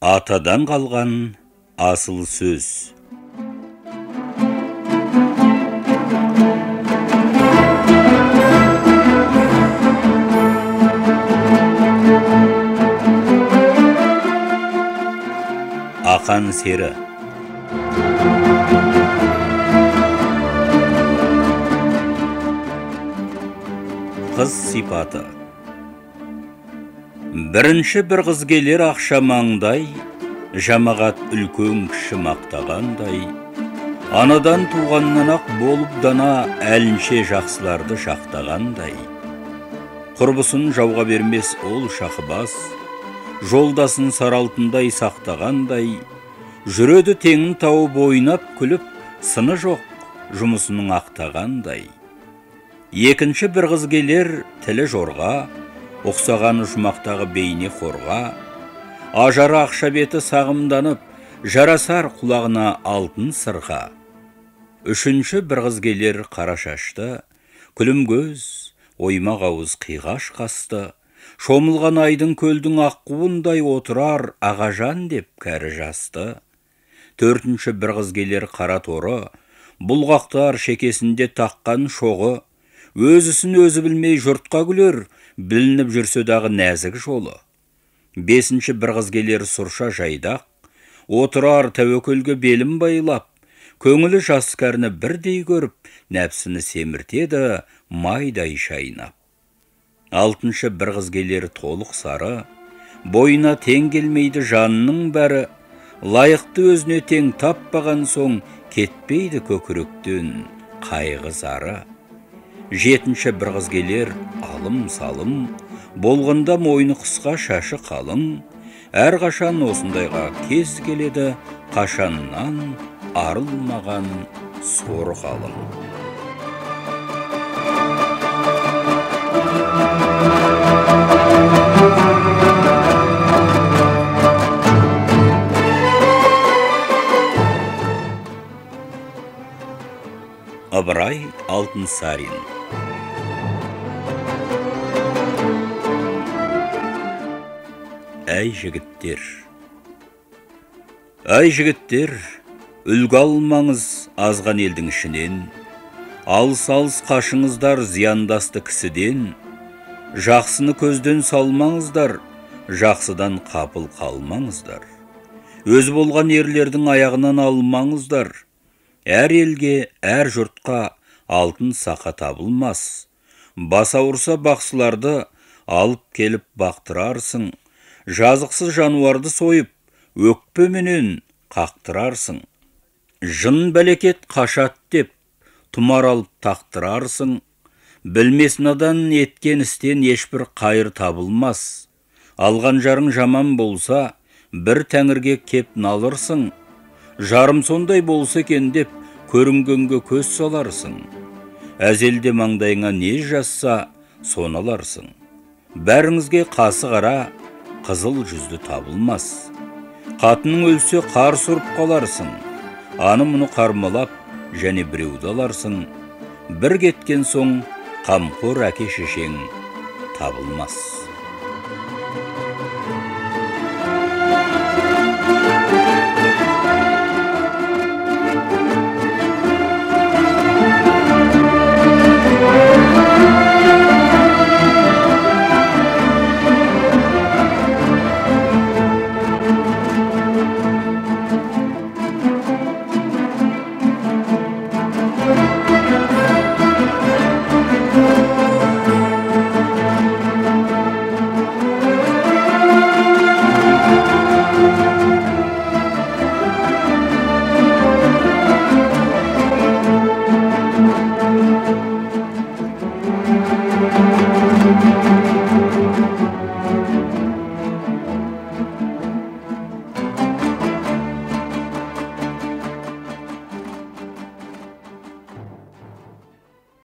Атадан қалған асыл сөз. Ақан сері. Қыз сипаты. Бірінші бір қыз келер ақша маңдай, жамағат үлкен кіші мақтағандай, анадан туғаннан ақ болып дана, әлінше жақсыларды жақтағандай. Құрбысын жауға бермес ол шақыбас, жолдасын сары алтындай сақтағандай, жүреді теңін тауып ойнап күліп, сыны жоқ жұмысының ақтағандай. Екінші бір қыз келер тілі жорға, ұқсаған жұмақтағы бейне қорға, ажары ақша беті сағымданып, жарасар құлағына алтын сырға. Үшінші бір қыз келер қара шашты, күлім көз, оймақ ауыз қиғаш қасты, шомылған айдың көлдің аққуындай отырар ағажан деп кәрі жасты. Төртінші бір қыз келер қара торы, бұлғақтар шекесінде таққан шоғы, өз ісін өзі білмей жұртқа күлер, білініп жүрсе дағы нәзік жолы. Бесінші бір қыз келер сұрша жайдақ, отырар тәуекелге белін байлап, көңілі жас кәріні бірдей көріп, нәпсіні семіртеді майдай шайнап. Алтыншы бір қыз келер толық сары, бойына тең келмейді жанының бәрі, лайықты өзіне тең таппаған соң кетпейді көкіректен қайғы зары. Жетінші бір қыз келер алым-салым, болғанда мойны қысқа шашы қалың, әрқашан осындайға кез келеді, қашаннан арылмаған сор қалың. Ыбырай Алтынсарин. Әй жігіттер, әй жігіттер, үлгі алмаңыз азған елдің ішінен, алыс-алыс қашыңыздар зияндасты кісіден, жақсыны көзден салмаңыздар, жақсыдан қапыл қалмаңыздар. Өз болған ерлердің аяғынан алмаңыздар, әр елге, әр жұртқа алтын сақа табылмас. Бас ауырса бақсыларды алып келіп бақтырарсың, жазықсыз жануарды сойып, өкпеменен қақтырарсың. Жын бәлекет қашат деп, тұмар алып тақтырарсың. Білмес надан еткен істен ешбір қайыр табылмас. Алған жарың жаман болса, бір тәңірге кеп налырсың. Жарым сондай болса екен деп, көрінгенге көз саларсың. Әзелде маңдайыңа не жазса, соны аларсың. Бәріңізге қасы қара, қызыл жүзді табылмас. Қатының өлсе қар сұрып қаларсың, аны мұны қармалап, және біреуді аларсың. Бір кеткен соң қамқор әке шешең табылмас.